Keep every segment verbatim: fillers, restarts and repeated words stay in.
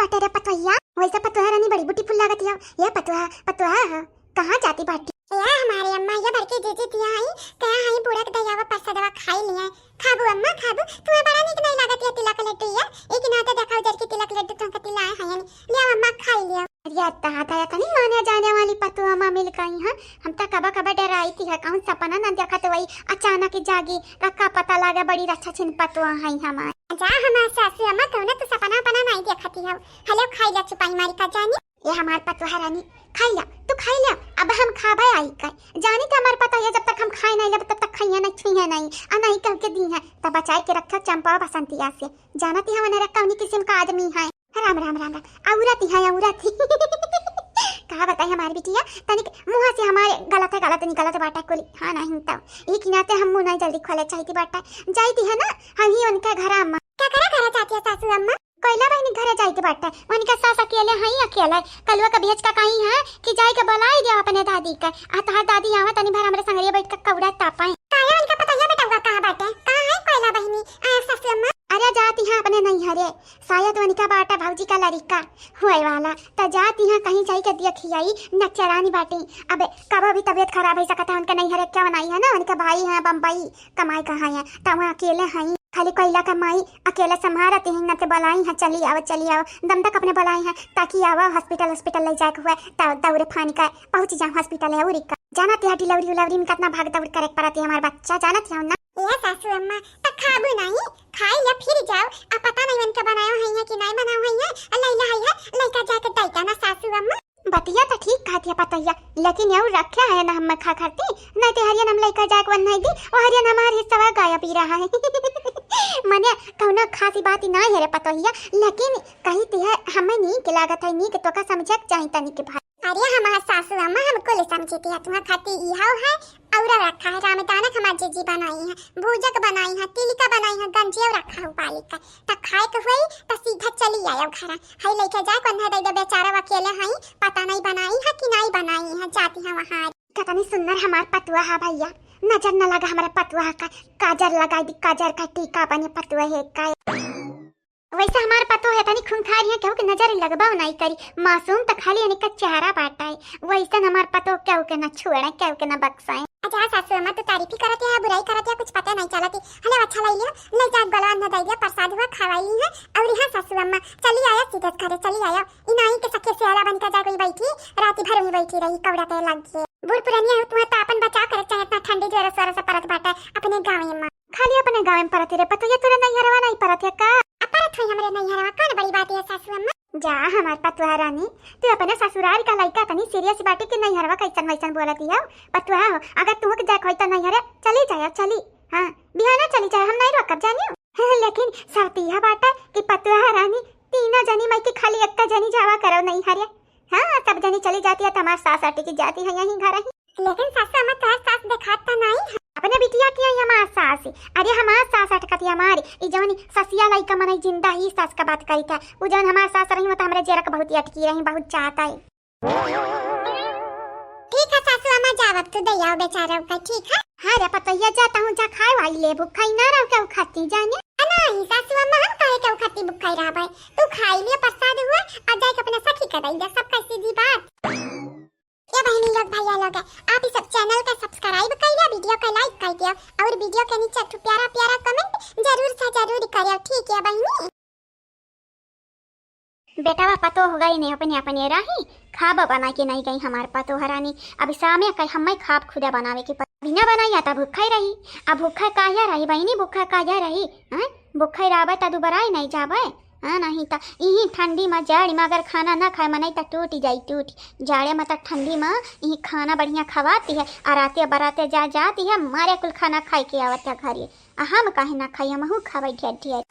अटे रे पतोहिया, वैसे पतोहा रानी बड़ी beautiful लागत हिया। ये पतोहा, पतोहा ह, कहाँ जाती बाटी? ए हमारे अम्मा, ये बड़की जीजी तिया आई, कहा आई बूढ़ा के दहियावा परसदवा खाई लिया। खाबू अम्मा, खाबू? तुम्हें बड़ा नीक नहीं लागत ये तिलक लड्डू ये। एक नाते देखा उधर की तिलक लड्डू तुमका तिलाए हैं यानी। ले अम्मा, खाई लिया। अरे अत्ता हाथा या तनी माने जाने वाली पतोहा अम्मा मिल गई हैं। हम तो कबा कबा डराई थी है, कौन सपना न देखत वही अचानक जागी, का, का पता लागे बड़ी रक्षा छिन पतोहा है हमार। जा हमार सासू अम्मा, कौनो तो सपना अपना नहीं देखती हो। हलो खाई ला चुपाई मारी का जानी। ये हमार पतोहा रानी, खाई ला, तू खाई ला, अब हम खाबे आई का। जानी तो हमार पतोहिया जब तक हम खाए नहीं लेब तब तक खाइए नहीं, छुइए नहीं, आ नहीं कह के दी है, तब बचाए के रखो चंपा बसंतिया से। जानती हम अनरक्का उन्हीं किस्म का आदमी है। राम, राम, राम, राम। औरत ही है, औरत ही। कहा बताई हमारी बिटिया, तनिक मुँह से हमारे गलत है, गलत निकलत बाटा कुली। हाँ, नहीं तो। ई की नाते हम मुँह नहीं जल्दी खोले चाहती बाटा। जाती है ना, हम ही उनके घर अम्मा। का करे घरे जाती है सासू अम्मा? कोयला बहिनी घरे जाती बाटा। उनका सास अकेले हैं, अकेले। कलुआ का भेज का कहीं है कि जाए के बुलाई दिया अपने दादी का। आ तहार दादी आवा तनी भर हमरे संगरिया बैठ के कौड़ा तापाए। काहे उनका पतोहिया बेटवा कहाँ बाटे? कहाँ है कोयला बहिनी? आ, सासू अम्मा? अरे जाती हैं अपने नैहरे, शायद उनका बाटा भौजी का लड़िका होए वाला, त जाती हैं कहीं जाई के देखियाई, नचरानी बाटी। अब कबो भी तबीयत खराब हो सकता है, उनके नैहरे क्यों नहीं है ना, उनके भाई हैं बम्बई कमाई कहाँ है, त वहाँ अकेले हैं, खाली कोयला का माई अकेले संभारती हैं, न तो बुलाई हैं चली आओ, चली आओ, दम तक अपने बुलाई हैं ताकि आवा hospital, hospital ले जाए के हुए, त दौड़े फानी का पहुँच जाओ hospital है उरी का। जानत है डिलीवरी उलीवरी में कितना भाग दौड़ करे के पड़त है हमार बच्चा, जानत है ना? ए सासू अम्मा, त खाबू नहीं, खाई या फिर जाओ। आ पता नहीं उनका बनायो है या कि नहीं बनायो है या, आ लैला है या, लइका जाके दैता ना सासू अम्मा। बतिया त ठीक कहत है पतोहिया, लेकिन यू रखे है ना हम खा खरती, नहीं ते हरियन हम लइका जाके वन नहीं दी, वो हरियन हमार हिस्सा गायब ही रहा है। मने कौनो खासी बात ही नहीं है रे पतोहिया, लेकिन कही ते है हमें नीक लागत है, नीक तो का समझे के चाही तनी के भाई। अरे हमार सासू अम्मा, हम कुल समझे ते है, तुम्हार खाती इहाव है, औरा रखा है रामदानक हमार जीजी बनाई है, भूजक बनाई है, तिलिका बनाई है, गंजियो रखा है उबाली का। त खाए के होई त सीधा चली आयो घरा। हई लइके जाए कोन्हे दे दे, बेचारा अकेले हई, पता नहीं बनाई है कि नहीं बनाई है, जाती है वहाँ। कितनी सुंदर हमार पतुआ है भैया, नजर न लगा हमारे पतुआ का, काजर लगाई दी, काजर का टीका बने पतुआ है का। वैसे हमार पतोह है तनी खूंखार है, केहू के नजर लगबो नहीं करी, मासूम त खाली इनका चेहरा बाटा है। वैसन हमार पतोह केहू के ना छोड़े, केहू के ना बख्शाए। अच्छा सासू अम्मा, तू तारीफ ही करत है, बुराई करत है, कुछ पता नहीं चलत है। हले अच्छा लाई लिया, ले जा गलवा न दे दिया, प्रसाद हुआ खवाई है। और हाँ सासू अम्मा, चली आया सीधे घरे, चली आया। ई नाई के सखे से आला बन के जा कोई बैठी, राती भर वहीं बैठी रही, कौड़ा के लग गए। बूढ़ पुरानिया हो, तुम्हें तो अपन बचाव करे चाहे, इतना ठंडी जोर सोर से परत बाटे अपने गाँव में। खाली अपने गाँव में परत रे पतोहिया, तोरे नैहरवा नहीं परत है का? आ परत हुई हमरे नैहरवा, कौन बड़ी बात है सासू अम्मा? जा हमार पतुआ रानी, तू अपने ससुराल का लइका तनी serious बाटी के नैहरवा कैसन वैसन बोलत हियो। पतुआ हो, अगर तुहू के जाए के होई त नैहरे चली जाए, चली, हाँ, बिहाना चली जाए, हम नहीं रोकब जानियो। लेकिन शर्त यह बाटा कि पतुआ रानी तीनों जनी में के खाली एक जनी जावा करो नैहरे। हाँ, सब जनी चली जाती है त हमार सास अटकी जाती है यहीं घर ही। लेकिन सासू अम्मा, तोहर सास देखात त नाई है। अपने बिटिया की आई हमार सास। अरे हमार सास अटकत है हमारी। ई जवन ससिया लइका मनई जिंदा ही सास का बात करी था। उ जवन हमार सास रही, वो तो हमरे जेरक बहुत ही अटकी रही, बहुत चाहता है। ठीक है सासू अम्मा, जाओ अब तू दे आओ बेचारा का, ठीक है? हाँ रे पतोहिया, जाता हूँ, जा खाए वाई ले, भूखा ही ना रहो, केहू खाती जाने। आ नहीं सासू अम्मा, हम काहे केहू खाती भूखा ही रहबे? तू खाई लियो, प्रसाद हुआ, आ जाए के अपने सखी का दे दे, सब कैसी दी बात। ए बहिनी लोग, भैया लोग, आप ई सब channel के subscribe कइला, video के like कइ दियो और video के नीचे एक ठो प्यारा प्यारा comment जरूर से जरूर करियो, ठीक है बहिनी? बेटवा पतोह गई ने अपने अपने राही, खाब बनाई के नहीं गई हमार पतोह रानी। अब सामे कई हमें खाब खुदा बनावे के पड़ी। बिना बनाई आ त भूखा ही रही। अब भूखा काहे रही बहिनी, भूखा काहे रही? हैं? भूखा ही रहबे त दुबराई नहीं जाबे। हाँ, नहीं त इही ठंडी में, जाड़ी में अगर खाना ना खाए मनई त टूटी जाई, टूटी। जाड़े में त ठंडी में इही खाना बढ़िया खवाती है, आ राते बराते जा जाती है, मारे कुल खाना खाए के आवत है घरे। आ हम काहे ना खाई, हमहू खाबे ढेर ढेर।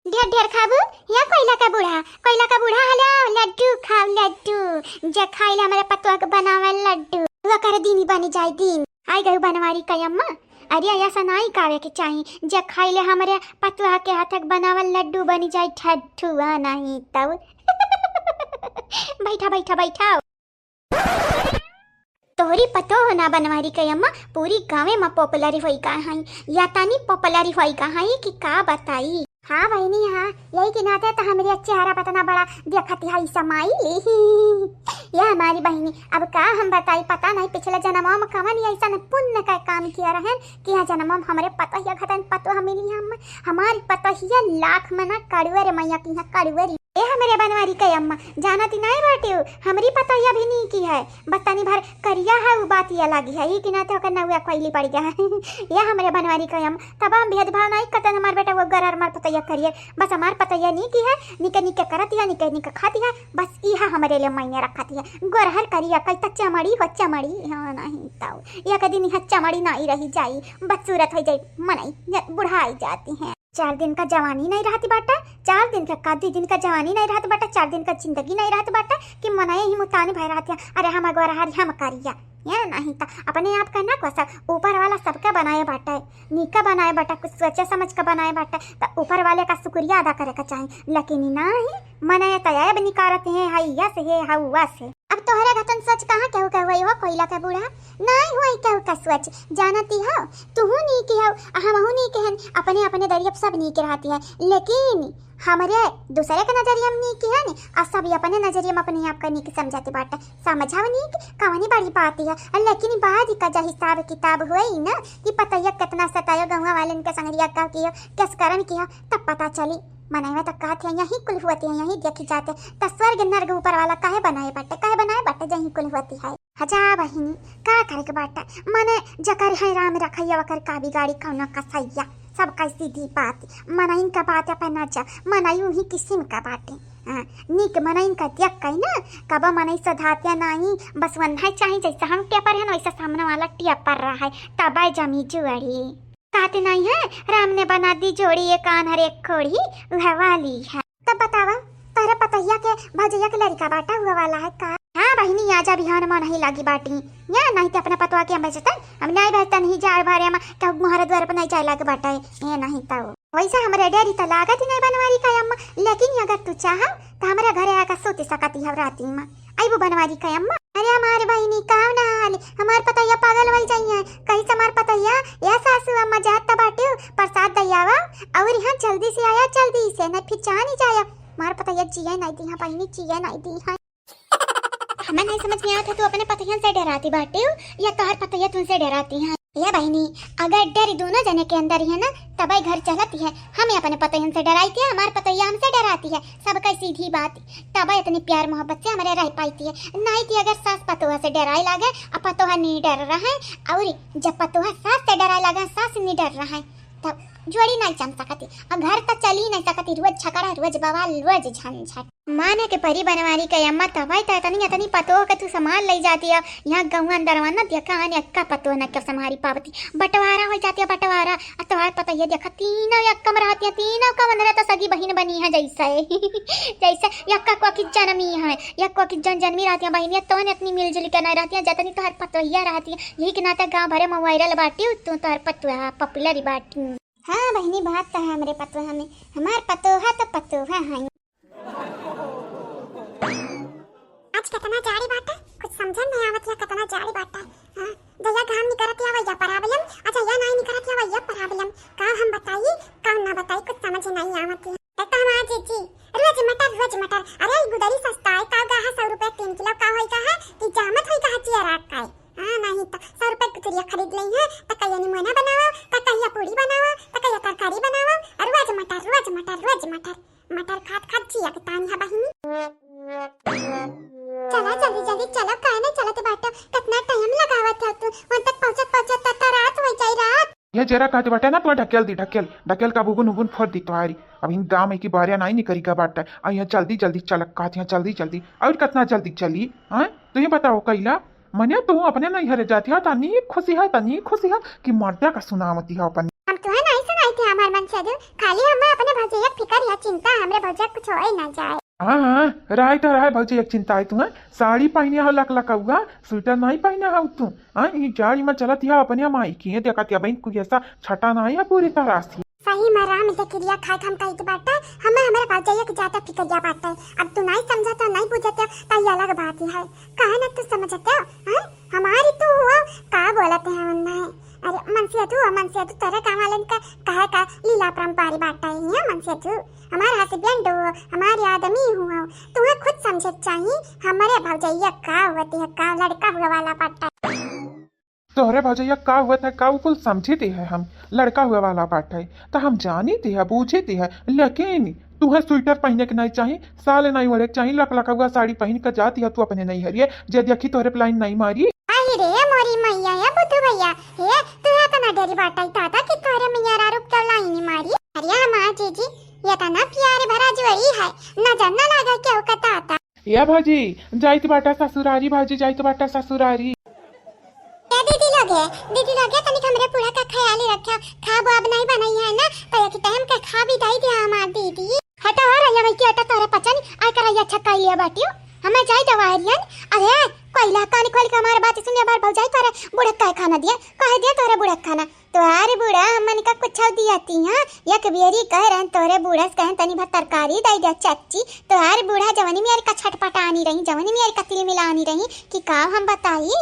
ढेर ढेर खाबू? या कोयला का बूढ़ा, कोयला का बूढ़ा, हलो लड्डू खाओ लड्डू, जे खाइले हमरे पतोह के बनावल लड्डू, वो कर दीनी बनी जाए दीन। आई गई बनवारी का अम्मा। अरे ऐसा नाई कावे के चाही, जे खाइले हमरे पतोह के हाथ के बनावल लड्डू बनी जाए ठट्ठुआ, नहीं तब। बैठा बैठा बैठा। तोहरी पतोह ना बनवारी के अम्मा, पूरी गाँवे में popular होई गा हई, या तानी popular होई गा हई कि का बताई। हाँ बहिनी, हाँ, यही के नाते तो हमरे चेहरा पर इतना बड़ा देखत है समाइल। यह हमारी बहिनी, अब का हम बताई, पता नहीं पिछले जन्मवा में कवन ऐसन पुण्य का काम किया रहन कि यह जन्मवा में हमरे पतोहिया घतन पतोह मिली। हम, हमारी पतोहिया लाख में ना कड़ुअर मैया की है, कड़ुअर। ए हमरे बनवारी के अम्मा, जानती नहीं बाटे, हमरी पतोहिया भी नीकी है, बस तनी भर करिया है, उ बात ये अलग है, ई के नाते ओकर नौआ कोइली पड़ गया है। ये हमरे बनवारी के अम्मा, तब हम भेदभाव नहीं करते, हमार बेटा वो गरर हमार पतोहिया करिया, बस हमार पतोहिया नीकी है, निके निके करती है, निके निके खाती है, बस इहा हमरे लिए मायने रखती है। गोरहर करिया कई त चमड़ी हो चमड़ी, हाँ नहीं तो एक दिन यह चमड़ी नहीं रही जाई, बदसूरत हो जाई, मनई बुढ़ाई जाती है। चार दिन का जवानी नहीं रहत बाटे, चार दिन का का, दुई दिन का जवानी नहीं रहत बाटे, चार दिन का जिंदगी नहीं रहत बाटे कि मनई ही मुतानी भय रहत है। अरे हम अगोरहारी हम करिया, ये नहीं तो अपने आप का ना कोसा, ऊपर वाला सबका बनाए बाटे, नीका बनाए बाटे, कुछ सोचे समझ का बनाए बाटे, तो ऊपर वाले का शुक्रिया अदा करे का चाही। लेकिन नहीं, मनई तो ऐब निकारत है, हई यस है, हऊ वस है। अब तोहरे घतन सोच कहाँ केहू के हुई हो कोइला के बूढ़ा, नाई हुई केहू के सोच। जानती हो, तुहू नीक हो, आ हमहू नीक हन, अपने अपने दरिया पे सब नीक रहती है, लेकिन हमरे दूसरे के नजरिया में नीक हन, आ सब अपने नजरिया में अपने आप का नीक समझती बाटे। समझाओ नीक, कवनी बड़ी बात है, आ लेकिन बाद का जब हिसाब किताब हुई ना कि पतोहिया कितना सतायो, गौवा वालन के संगरिया का कियो, किस करन कियो, तब पता चली। मनई में तो कहत है, यही कुल होती है, यही देखी जाते, तो स्वर्ग नर्क ऊपर वाला काहे बनाए बाटे, काहे बनाए बाटे, यही कुल होती है। हजा बहिनी, का करे के बाटे, मने जकर है राम रखैया, ओकर का बिगाड़ी कौनो कसैया, सब कह सीधी बात, मनइन का बात अपन ना जा, मनई उही किस्म का बाटे। हाँ, नीक मनइन का देख के ना, कबो मनई सधाते नहीं, बस वन्हे चाही जैसे हम टेपर है ना, वैसे सामने वाला टेपर रहा है, तबे जमी जुअड़ी। कहते नहीं है, राम ने बना दी जोड़ी एक आन्हर एक कोढ़ी, वह वाली है। तब बतावा, तोहरे पतोहिया के भौजैया के लड़का बाटा हुआ वाला है का? हाँ बहिनी, आजा, बिहान मन ही लागी बाटी। या नहीं ते अपने पतोहा के हम भेजते, हम नहीं भेजते, नहीं जाए बारे हम, कहू मोहरे द्वार पर नहीं जाए लागे बाटे। ये नहीं तो वैसे हमरे डेरी तो लागत ही नहीं बनवारी का अम्मा, लेकिन अगर तू चाह तो हमरे घरे आकर सोते सकती है राती में। अइबू बनवारी का अम्मा? अरे हमार बहिनी, का ना हाल, हमार पतोहिया पागल होई जाई है। कहीं से हमार पतोहिया, या सासू अम्मा जात त बाटे, प्रसाद दइयावा, और यहाँ जल्दी से आया, जल्दी से, नहीं फिर जानी जाया। हमार पतोहिया जिए नहीं दी है बहिनी, जिए नहीं दी है। हमें नहीं समझ में आवत है, तू अपने पतोहियन से डराती बाटे हो या तोहर पतोहिया तुमसे डराती हैं? या बहिनी, अगर डर दोनों जने के अंदर ही है ना, तबे घर चलती है। हमें अपने पतोहियन से डराई थी, हमार पतोहिया हमसे डराती है, सबका सीधी बात। तबे इतनी प्यार मोहब्बत से हमारे रह पाई थी। नहीं थी अगर सास पतोहा से डराए लागे, अब पतोहा नहीं डर रहा है, और जब पतोहा सास से डराए लागे, सास नहीं डर रहा है, तब जोड़ी नहीं जम सकती। और घर तो चल ही नहीं सकती, रोज झगड़ा, रोज बवाल, रोज झंझट। माने के परी बनवारी के अम्मा, तबाई त इतनी, इतनी पतोह के तू संभाल लई जाती है। यहाँ गौवा अंदरवा न देखा हन, एक्का पतोह न के संभारी पावती। बंटवारा हो जाती है, बंटवारा। आ तोहार पतोहिया देखा, तीनों एक्का में रहती है, तीनों का बंधरे तो सगी बहिन बनी है जैसे। जैसे एक्का को की जन्मी है, एक्का को की जन जन्मी रहती है बहिनिया, तो इतनी मिलजुल के नहीं रहती है, जतनी तोहार पतोहिया रहती है। यही के नाते गाँव भरे में viral बाटी, तू तोहार पतोहा popular बाटी। हाँ बहिनी, बात तो है हमरे पतोहा में, हमार पतोहा तो पतोहा है। आज कितना जाड़ी बाटे, कुछ समझन नहीं आवत या कितना जाड़ी बाटे। हाँ, जहिया घाम निकरत या वहिया problem, आ जहिया नहीं निकरत या वहिया problem। का हम बताई, का ना बताई, कुछ समझ नहीं आवत है। एक तो हमार जीजी रोज मटर, रोज मटर। अरे ई गुदरी सस्ता है, का गा है सौ रुपया तीन किलो, का होई का है कि जामत होई का है चिया रात का है। हाँ, नहीं तो सौ रुपया के गुदरिया खरीद लई है, तो कहिया निमोना बनावा, तो कहिया पूड़ी बनावा, तो कहिया तरकारी बनावा, और रोज मटर, रोज मटर, रोज मटर। मटर खात खात जिया के तानी है बहिनी। चला जल्दी जल्दी चला, काहे नहीं चलत बाटा? कितना time लगावत है तू? वहाँ तक पहुँचत पहुँचत त, त रात हो जाई, रात। यह जरा कहत बाटा ना, तू ढकेल दी, ढकेल, ढकेल का बुगुन उगुन फोड़ दी तुम्हारी। अब इन गाँव में की बारिया नहीं निकरी का बाटा। आ यहाँ जल्दी जल्दी चलक कहत, यहाँ जल्दी जल्दी। और कितना जल्दी चली? हाँ, तू ही बताओ कैला। मने तू अपने नैहरे जाती है, तनी खुशी है, तनी खुशी है कि मर्दा का सुनावती है अपन। हम तुम्हें नहीं सुनाई थी हमार मन से दिल, खाली हम अपने भौजैया के फिकर या चिंता, हमरे भौजैया के कुछ होए ना जाए। हाँ, हाँ, राय तो राय भौजी एक चिंता है तुम्हें। साड़ी पहने हो लकलकउआ, स्वेटर नहीं पहने हो तू। हाँ, ई जाड़ी में चलत है अपने माई की, ये देखत है बहन, कोई ऐसा छटा नहीं है पूरी तरह से। सही में राम के किरिया खाए के हम कहित बाटे, हमें हमरे भौजैया के ज्यादा फिक्रिया बाटे। अब तू नाहीं समझत हो, नाहीं बुझत हो, त ई अलग बात है। काहे ना तू समझत हो, हैं? हमारी तू हो, का बोलत है हम नहीं? अरे मनसेधू, मनसेधू, तोरे गाँव वालन का कहे का लीला अपरंपारी बाटे है, मनसेधू। हमार husband हो, हमारे आदमी हो, तुम्हें खुद समझे चाहिए, हमरे भौजैया का होती है, का लड़का हुए वाला बाटे। तोहरे भौजैया का हुआ था, का उ कुल समझी दी है हम? लड़का हुए वाला बाटे, त हम जानी दी है, बूझी दी है, लेकिन तुहे स्वेटर पहिने के नाहीं चाही, साल नाहीं ओढ़े के चाही, लकलकउआ साड़ी पहिन के जाती है तू अपने नैहरिये, जे देखी तोहरे पे लाइन नाहीं मारी। अहि रे मोरी मैया, या बुद्धू भैया, हे, तुहे एतना डरी बाटइ दादा कि तोहरे मेहरारू पे लाइन मारी। अरे हमार जीजी, एतना प्यार भरा जोड़ी है, नजर न लागे केहू का दादा। ए भौजी, जाइत बाटा ससुरारी, भौजी जाइत बाटा ससुरारी। ए दीदी लोगे, दीदी लोगे, तनिक हमरे बूढ़ा का ख्याल रख्या, खाब अब नाहीं बनई है ना, तो एक टाइम के खा भी दई दिया हमार दीदी। हटा हो रहिया भाई की हटा तोरे पचन, आय करैया छक्का लिया बाटियो, हमें जाई दवारियन। अरे कोयला कान खोल के हमारे बात सुनिए, हमार भौजाई तोरे बूढ़ा का खाना दिया, कहे दिया तोरे बूढ़ा खाना। तोहार बूढ़ा हमन का कुछ दिया ती, हाँ? एक बेरी कह रहन तोहरे बूढ़ा से कहन तनी भर तरकारी दे दे चच्ची। तोहार बूढ़ा जवनी मेरी का छटपटानी रही, जवनी मेरी का तिलमिलानी रही कि का हम बताई।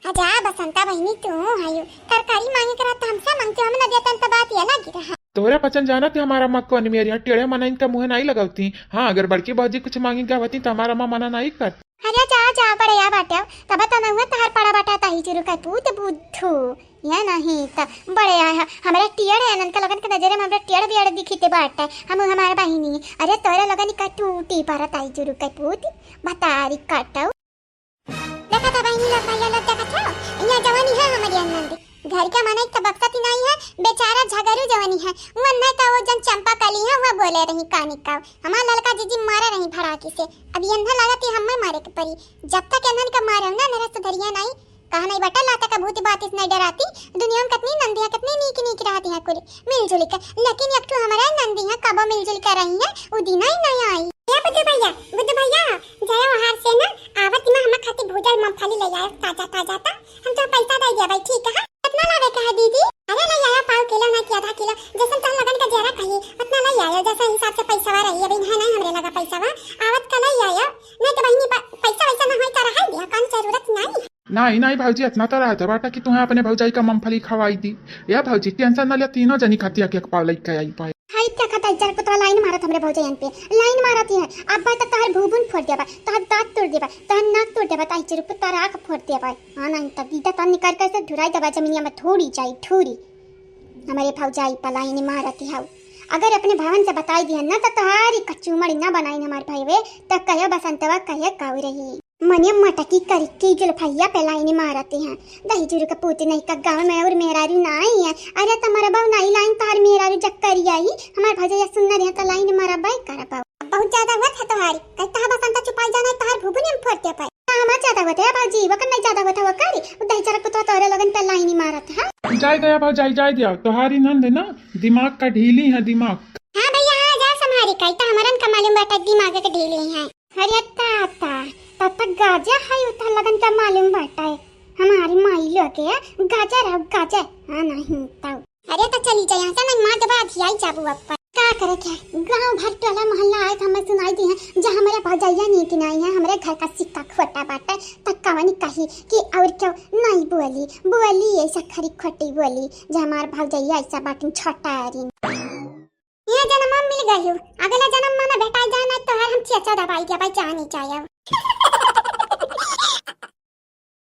अच्छा बसंता बहिनी तू हयो, तरकारी मांगे के रहत हमसे मांगते, हम न देतन त बात ये लगी रहा। तोहरे पचन जानत है हमार अम्मा कौन मेरी, हाँ, टेढ़े मनइन का मुँह नाहीं लगौती। हाँ, अगर बड़की भौजी कुछ मांगे के आवती त हमार अम्मा मना नाहीं कर। अरे जा, जा, बड़े आ बाटे, तब तो नहुआ तहार पड़ा बाटा ताही जुरु का पूत बुद्धू। या नहीं त बड़े आय ह, हमरा टियड़ है, ननका लगन के नजरे में हमरा टियड़ बियड़ दिखिते बाटे। हम हमार बहिनी, अरे तोरे लगन का टूटी परत आई जुरु के पूत, बतारी काटौ। देखा था बहिनी लोग, भैया लोग, देखा था, यहाँ जवानी है हमारी नंदी। घर का मनई तो बक्सत ही नहीं है, बेचारा झगरू जवानी है। वो नहीं का वो जन चंपा कली है, वो बोले रही कानी का। हमार ललका जीजी मारे रही फड़ाकी से। अब यन्हा लागत ही हमें मारे के परी। जब तक यन्हन का मारे ना, मेरा सुधरिया नहीं। कहा नहीं बटा लाता का भूत बात इस नहीं डराती। दुनिया में कितनी नंदी है, कितनी नीक नीक रहती है कुल मिलजुल के, लेकिन एक ठो हमारा नंदी है, कबो मिलजुल के रही है, उ दिन ही नहीं आई। ए बुद्धू भैया, बुद्धू भैया, जाओ हार से ना, आवत में हमार खातिर भूजल मूंगफली ले आयो, ताजा ताजा ता, हम तो पैसा दे दिया भाई, ठीक है? कितना लावे का है दीदी? अरे ले आया पाव किलो ना कि आधा किलो, जैसन तोहर लगन का जरा कही, उतना ले आयो, जैसा हिसाब से पैसा रही, अभी नहीं, नहीं हमरे लगा पैसा, आवत का ले आयो, नहीं तो बहिनी पा-, पैसा वैसा ना होई तो रहा दिया, कौन जरूरत नहीं है। नाहीं, नाहीं भौजी, इतना तो रहत बाटा कि तुहें अपने भौजाई का मूंगफली खवाई दी। या भौजी, tension ना लिया, तीनों जनी खातिर एक एक पाव लइके आई पाए। हाय, क्या खाता है, जरा कुतरा लाइन मारत हमरे भौजाइयन पे, लाइन मारत ही है। अब बात तक तोहर भूबुन फोड़ देबा, तोहर दांत तोड़ देबा, तोहर नाक तोड़ देबा, ताई चिरुप तोहर आँख फोड़ देबा। हाँ, नाहीं तब दीदा तन निकाल कर से धुराई देबा, जमीनिया में थोड़ी जाई, थोड़ी। हमरे भौजाई पे लाइन मारत ही हऊ। अगर अपने भवन से बताई दिहन ना, तो तोहारी कचूमड़ी ना बनाइन हमार भईवे, तो कहे बसंतवा कहे काऊ रही। मने मटकी करी के जुल्फैया पे लाइन मारत हैं। दही जुरु के पूत नहीं का गाँव में और मेहरारू ना आई है। अरे तुम्हारा बहू नहीं लाइन तोहार मेहरारू जब करी आई, हमार भौजैया सुन रहे तो लाइन मारा बाई कर बहू। बहुत ज्यादा हुआ था तुम्हारी, कहीं तहा बसंता चुपाई जाना है तोहार भूबुन में फोड़ दे पाए। ना हमार ज्यादा होता है भौजी, वकर नहीं ज्यादा होता वकर, उ दही जरा कुतरा तोहरे लोगन पे लाइन मारत है। जाए दया भौजाई, जाए दिया, तोहारी नंद ना दिमाग का ढीली है, दिमाग। हाँ भैया, हाँ जा संभारी, कहीं तो हमरन का मालूम बाटा दिमाग के ढीली है। अरे ताता, ताता गाजा है, उता लगन का मालूम बाटा है। हमारी माई लोग है, गाजा रहो, गाजा। हाँ, नहीं तो। अरे तो चली जा यहाँ से, नहीं मार देबा, अभी आई जाबू अपन। का करे क्या? गाँव भर टोला मोहल्ला आए तो हमें सुनाई दी है, जो हमारे भौजैया नीक नहीं है, हमारे घर का सिक्का खोटा बाटे, तो कवनी कही कि और क्यों नहीं बोली, बोली ऐसा खरी खोटी बोली, जो हमार भौजैया ऐसा बाटिन छोटा रिन। यह जन्म में मिल गई हूँ, अगला जन्म में ना भेटाई जाए, ना तो हर हम चेचा दबाई दिया भाई, जानी चाहिए।